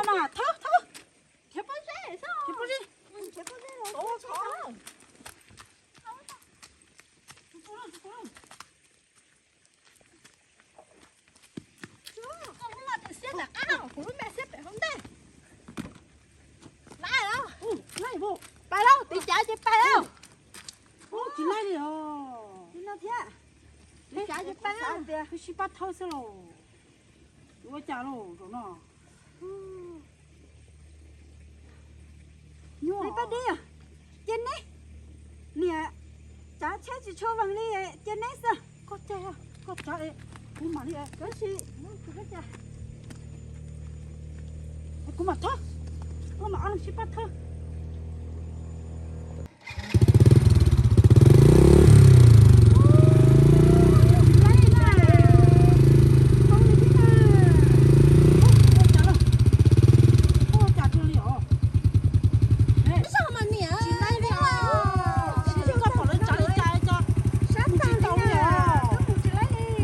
Thawb, thawb. Khiav pob zeb xwb. Khiav pob zeb. Khiav pob zeb los. Koj lub me xiab nram qab, kuv lub me xiab pem hauv ntej. Pais lauj, tiv cav ces pais lauj. Tsis laib li os. Tiv cav ces pais lauj. Wb sib pab thawb xwb lauj. Ua cas lauj zaum no? Nyuaj. Pab dib, cia neb. Niam, tsav tsheb tsis tshua vees li, cia neb xwb. Koj cav, koj tsav, kuv mam li, tab sis kuv mam thawb, koj mam ob leeg sib pab thawb.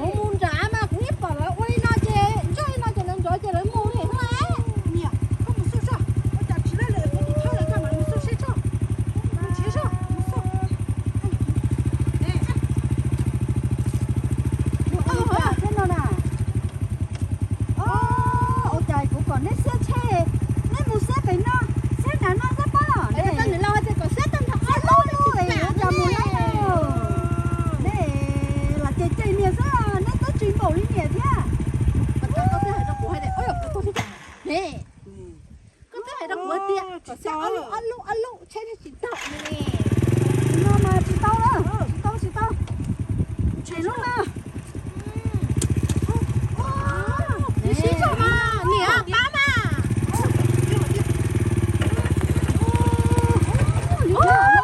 Kuv mus nrad mas kuv yeej pom lawv ua li no ces ntsoj li no ces lawv nrov ces lawv mus li no. Niam, koj mus xauj soj, ua cas tsis laib lawm, kuv tus thawj lawv koj mam mus xauj seb tso. Mus nrhiav soj, mus xauj. Mus ua li cas thiab no na? Ua cas kuv kom neb xiab tsheb, neb mus xiab pem no, xiab nram no xwb pob. Neb mus laib, neb lam ces ces niam xwb, neb twb tsis npaum li niam thiab. Koj twb hais rau kuv tias kom xiab ob lub ob lub ob lub tsheb thiaj tsis tau ne. No mas tsis tau lawm, tsis tau, tsis tau. Tshem lub na. Sib zog mas niam pab mas.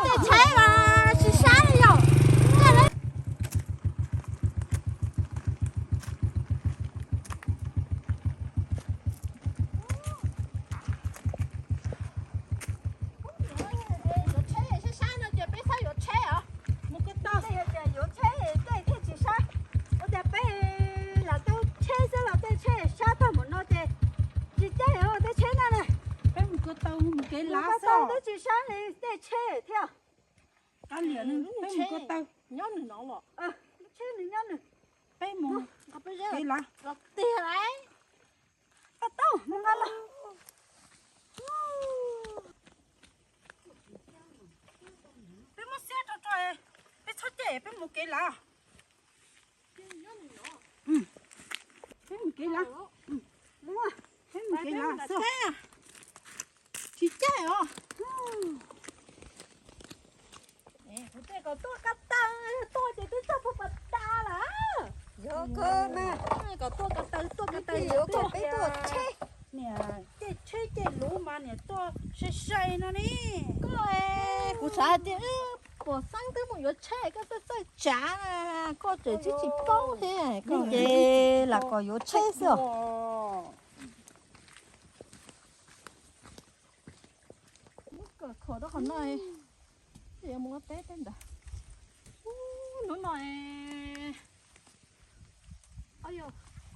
Tej tsheb mas tsis sab li yom. Yuav tsheb sab sab no ces peb txhob yuav tsheb os. Mus ko taw, yog tias yuav tsheb tej thiaj tsis sab. Ua cas peb lam tau tsheb xwb los tej tsheb sab tag npaum no ces tsis caij os tej tsheb no na. Peb mus ko taw mus kev lav xwb twb tsis sab li tej tsheb thiab. Kav liam, peb mus ko taw. Nyob nws no los. Lub tsheb nws nyob nws. Peb mus kev lav. Los tiag lauj. Pab tau mus nqa los. Peb muab xiab rau tso, peb txhob caij, peb mus kev lav. Peb mus kev lav. Peb mus kev lav xwb. Tsis caij os. Kuv tej kom tuaj ko taw, tuaj ces twb txog puag pas tas lawm. Yog koj na. Kom tuaj ko taw, tuaj ko taw yuav kom peb tuaj tsheb. Niam, caij tsheb caij luv mas niam tuaj sai sai no ne. Koj, kuv xav tias wb pom xeeb twb mus yuav tsheb, koj txawj txawj tsav, koj tseem tsis tsis paub thiab, koj ces lam kom yuav tsheb xwb os. Muab kawm khuam rau qhov no, yuav mus ua teb tej ntawd. Hnub no,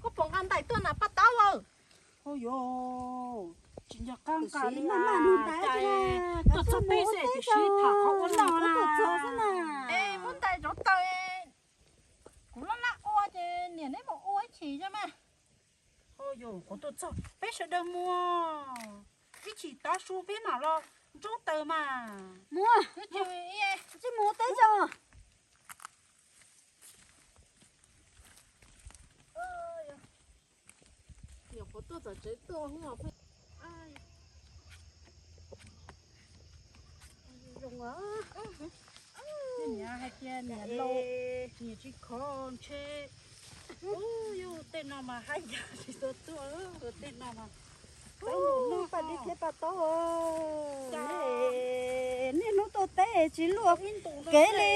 koj puas nqa ntais tuaj na paj taub aw? Ua yuav, tsis nco qab nqa li na. Tuaj txog peb xwb tsis sib tham qhov ua noj na. Es muab ntais rauv taws, kuv laj laj ua ces niam neb mus ua ib chim zoo mas. Ua yuav, kuv tuaj txog peb sawv daws mus, ib chim tav su peb mam los nrauv taws mas. Mus, tsis mus teb tso. Nyuam qhuav tuaj tom tsev tuaj. Zoo, niam hais tias niam laus, niam tsis khov ntshe. Yus tej no mas haj yam tsis tau tuaj, tej no mas paj dib thiab paj taub. Nej hnub tuaj teb tsis luaj kev li,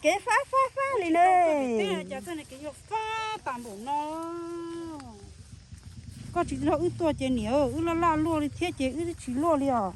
kev fab fab fab li na. Kev yuav fab tas npaum no. Koj tsis nrog wb tuaj ces niam wb laj laj luaj li thiab ces wb tsis luaj li os.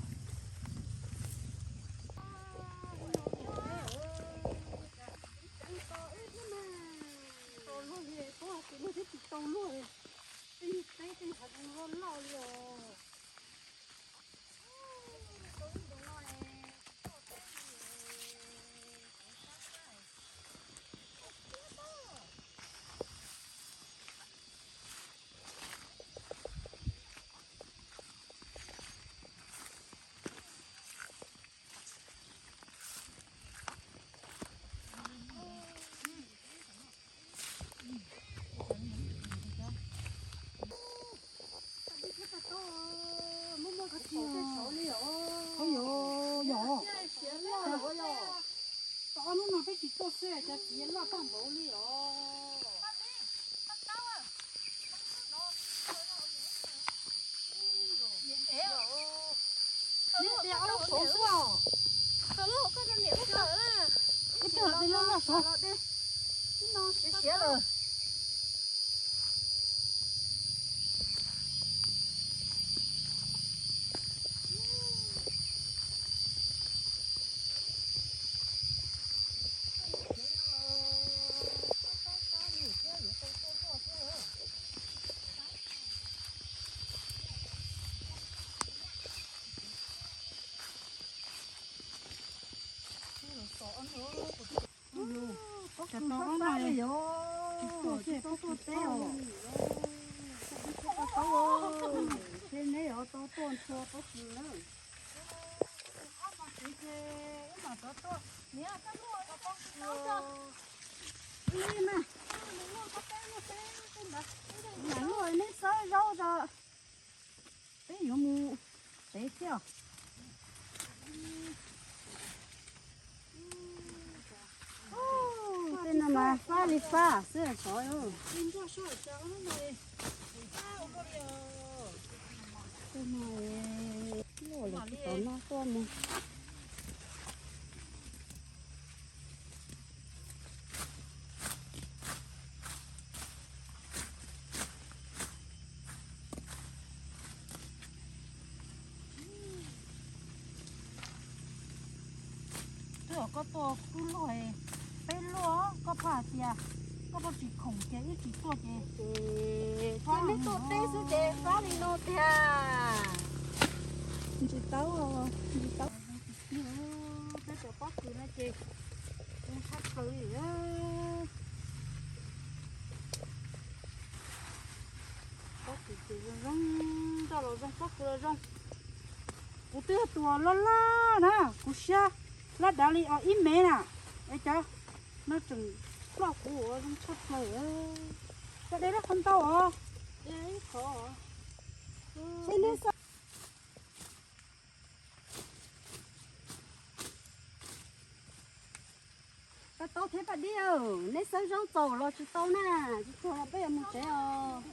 Ib tug hais tias loj loj saud, siav siav lawm. Cov tau ob no, tsis tuaj teb os. Tsis tuaj teb os, neb yuav tau tuaj nrhiav pob kws na. Ob no tsev ces wb mam rov tuaj. Mam luaj neb xawb zaub tso, peb yuav mus tsev thiab. Tej no mas fab li fab xwb sov. Tej no, lawv tsis tau noj tuaj mus. Twb yog koj tuaj wb luaj, peb luaj, koj pheej hais tias koj pheej tsis khoom ces wb tsis tuaj ces. Ces neb tuaj teb xwb ces fab li no tiag. Ntsis tau, ntsis tau. Peb cov pob kws no ces zoo tshaj plaws li. Pob kws ces zoo zoo, coj los zoo, pob kws los zoo. Kuv twb yog tus loj loj na, kuv siab laj dav li os ib mev na. Es cov no tseem ploj kuv ua zoo tshaj plaws. Cov dej loj qhov ntau os. Tau tau thiab Paj Dib, neb xawb zaub txaus los tsis tau na, tsis txaus los peb yuav mus tsev os.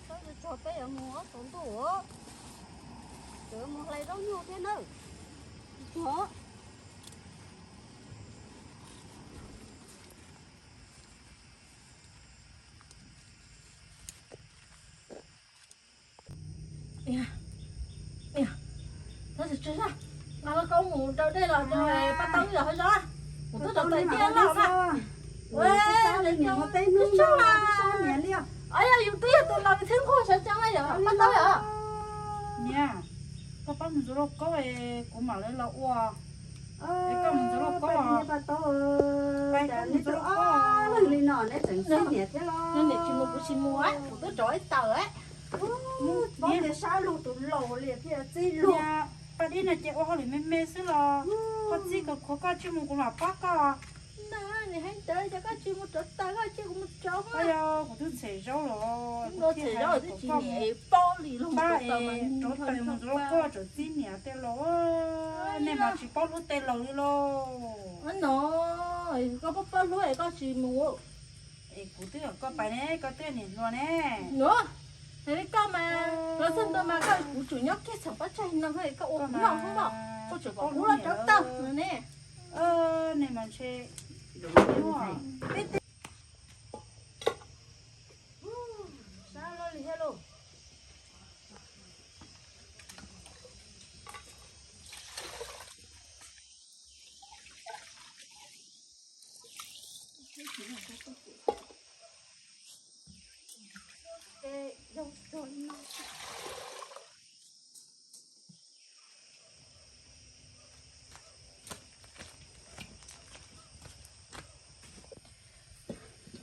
Xawb txaus peb yuav mus ob tsaus ntuj, yuav mus hlais zaub nyuj thiab nawb. Tsis txaus. Nqa los koj mus rau dej los rau pab taub yog hauv zos. Kuv twb tau tais tiaj loj na. Ua, twb tsaug, yus twb yog tus laus thiab nquag sawv tsees na yom, pab taub yom. Niam, koj pab mus ntxuav lauj kaub es kuv mam li los ua. Es koj mus ntxuav lauj kaub os. Pab mus ntxuav lauj kaub os. Neb tseem txib niam thiab los? Neb niam tsis mus kuv tsis mus, kuv twb rov ib taws. Niam, sab lug tus laus li thiaj txib luag. Paj Dib no ces ua hauj lwm me me xwb los koj txib kawg, koj tsis mus kuv mam pab koj. Neb heev ntawd ces koj tsis mus rauv taws, koj tsis mus rauv. Yog kuv twb ntxhem zaub los, ntxhem zaub twb tsis niam paub li los pab es rauv taws mus ntxuav lauj kaub tseem txib niam tej laus. Nej mas tsis paub hlub tej laus li lauj. No, koj paub paub hlub es koj tsis mus. Es kuv twb kom koj pais ne, koj twb niam hluas ne. Hais li koj mas, los txog ntua mas koj kuv tsum nyob kiag txhaum pob tsaig no, koj ua kuv noj hoob mog, koj tsum kom kuv los rauv taws no ne. Nej mas ntshe peb teb sab loj li thiab lauj.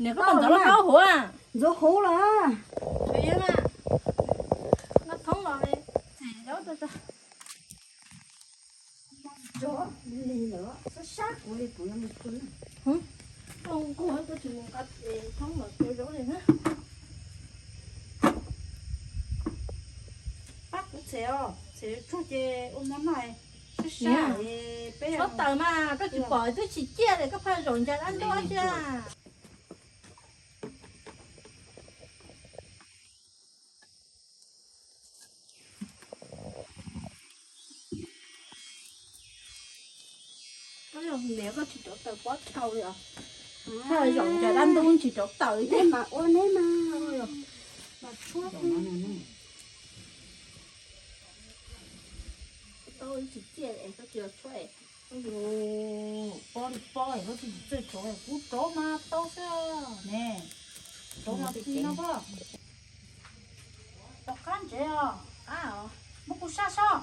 Niam, koj puas ntxuav lauj kaub huv? Ntxuav huv lawm. Nqa thoob los txhem zaub rau. Lig lawm, sab sab kuv li kuv yuav mus pw. Koj nquag koj tsis mus nqa thoob los txhem zaub li na. Pab kuv txhem os, txhem tsuag ces ua mov noj. Sab sab, peb txhob taws mas, koj tsis pom twb tsis ciaj li, koj pheej zaum ncav dab ntub thiab. Niam, koj tsis rauv taws pob tau li os. Thaj zaum cas dab ntub tsis rauv taws li thiab. Mas ua neb mas, mas tshuab. Tau tsis txiaj es koj tsis los tshuab es. Pob li pob es koj tsis txawj rauv, kuv rauv mas tau xwb ne. Rauv mas ci no pob. Rov qab ntsev os, qab os, muab kuv sab sab.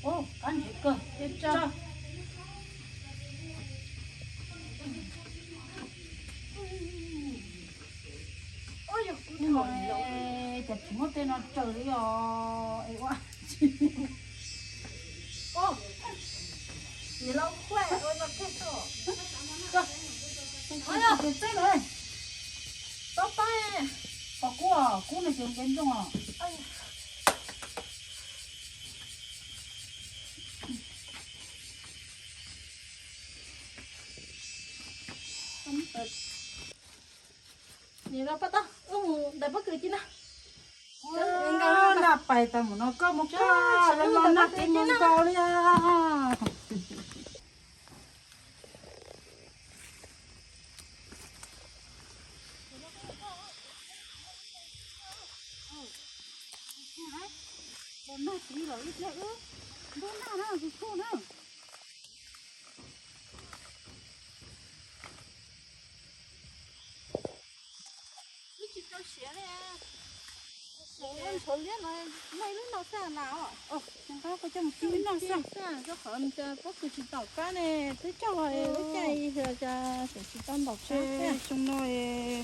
Ub, qab ntsev kawg, cia tso. Ub, cas tsis muab tej no raws li os, es ua. Ub, niam laus, kuaj ua no kiag xwb. Tus txeeb lawm. Tob tob. Pom kub os, kub no ces nce nrooj os. Niam laus, pab tau, wb mus ntais pob kws ci na. Naj pais tas mus no koj mus koj, los los nag kev mus nkaus li os. Los nag tid los ib pliag wb ntuj nag na, kuv kuj na. Wb tsis tau siav li. Ntshauv liab no, muaj ib lub no xwb na os. Nqa koj coj mus tib lub no xwb. Rau qhov pob kws tsis ntaus kab ne, twb cog lub caij xyoo no tsis tau ntaus kab. Xyoo no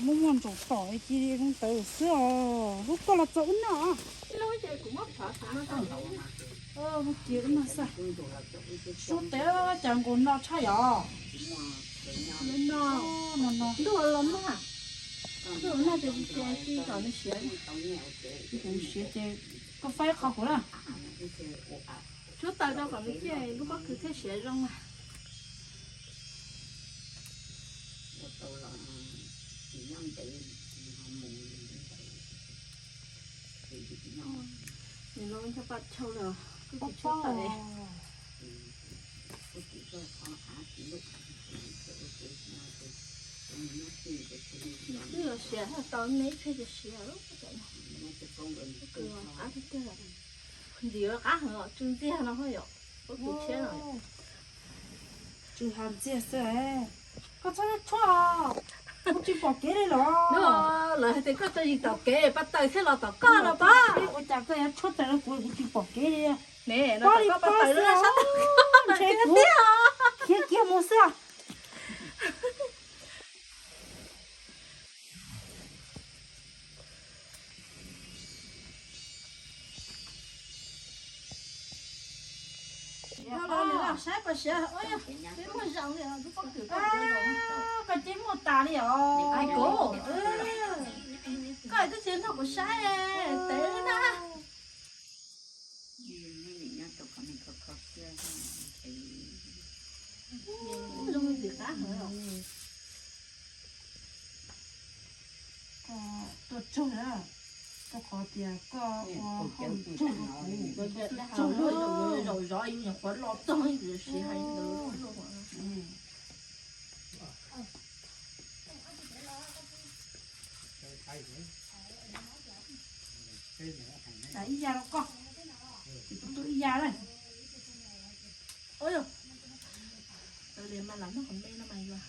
muaj muaj ntsaum tom ci li zoo ntawd xwb os. Lub koj los txog wb noj. Lub ces kuv muab phov xyoo no tau. Muab ci wb noj xwb. Suab tes cas nkaus no tshaj yom. No no. Ntuj los nag. Ntuj los nag ces tsis tau, tsis tau nws siav. Tsis tau nws siav ces koj faib qhov kuv na. Tshuab taws rau kom nws ciaj lub pob kws thiaj siav zoo na. Nws los ncho pa chau lawm, kuj tsis tshuab taws. Twb yog siav tau neb tshuab ces siav lawm, pob kws qab tiag tiag. Ntxim qab heev os, tsw ntxiag no yom, pob kws tshiab no. Tsw ha ntxiag xwb. Koj txhob tshuab, kuv tsis pom kev li los. Lawv hais tias koj tso yig tom kev, pa taws thiaj los tom koj los pob. Ua cas koj yuav tshuab taws rau kuv, kuv tsis pom kev li. Ne, no tom koj pa taws xwb, sab tom koj ntshe kuv khiav kiag mus xwb. Saib pas siav, twb muaj zoo li, lub pob kws koj ces muaj tas li os. Koj twb tsis nrog kuv saib, tev li na. Koj tuaj tsawg na, rau qhov tias koj ua hauj lwm tsawg rau kuv, koj tuaj tsawg na. Zaum zov yus nyuam qhuav los txog siav hais ntawd. Ib ya rau koj, ces kuv tuaj ib ya lawm. Ua li mas lam noj qhov me no mas yuav.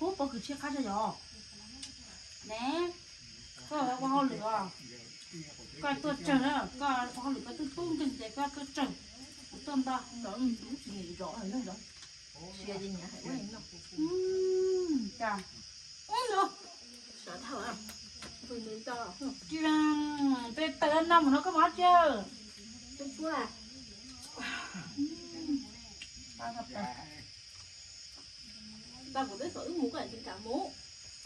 Ub, pob kws tshiab qab tshaj yom. Ne, koj ua hauj lwm os. Koj tuaj tsawg na, koj ua hauj lwm koj twb poob nkeeg ces koj tuaj tsawg. Kuv tuaj nto. Siav ces nyiam hais ua no. Cas. Ub no. Sav dhau. Tsis, peb taws no mus no koj mus dab tsi? Tau kuv twb txom wb mus koj tsis kam mus.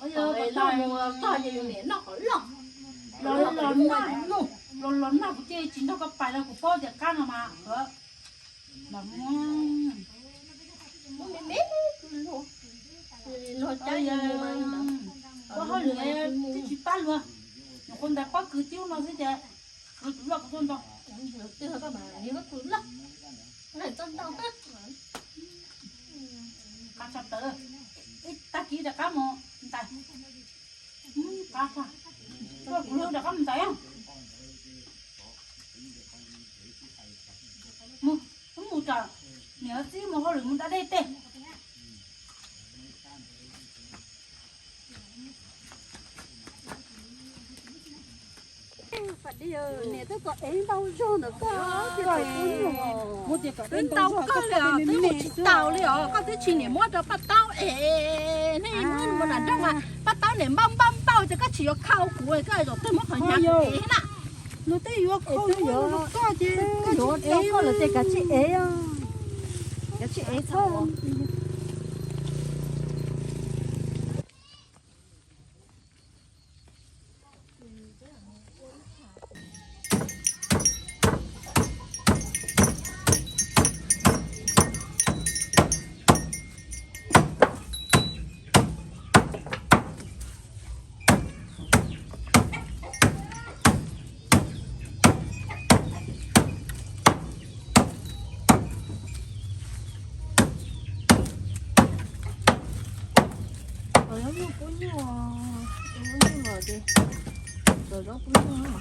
Loj mus txog ces yus niam noj qhov loj. Los los nag, los los nag kuv thiaj tsis nrog koj pais los kuv paub tias qab no mas. Los mus. Me me. Luag cab, koj hauj lwm tsis pab luag, nyuam qhuav ntais pob kws tib no xwb ces luag tus loj kuv tuaj nto. Qab tshaj plaws, ib tag kis rov qab mus ntais. Qab tshaj, kuv rov qab mus ntais. Mus, mus tso, niam txib mus hauj lwm mus da dej tej. Niam twb kom ev ntau zog ntawm koj tias twb ntau kawg li os, twb mus tsis taus li os, koj twb tsis niam muab rau Paj Taub es, nej muab mus nram nroog mas Paj Taub niam npauj npauj npauj ces koj tsis yuav khau kuv, koj zaum twg muab qhov hnyav kuv ev na. Nws twb yuav khau yuav koj ces koj tsis ev lawm ces kav tsij ev, kav tsij ev txhob. Zaub nyuj kub nyuj, kub nyuj los ces zaub kub nyuj.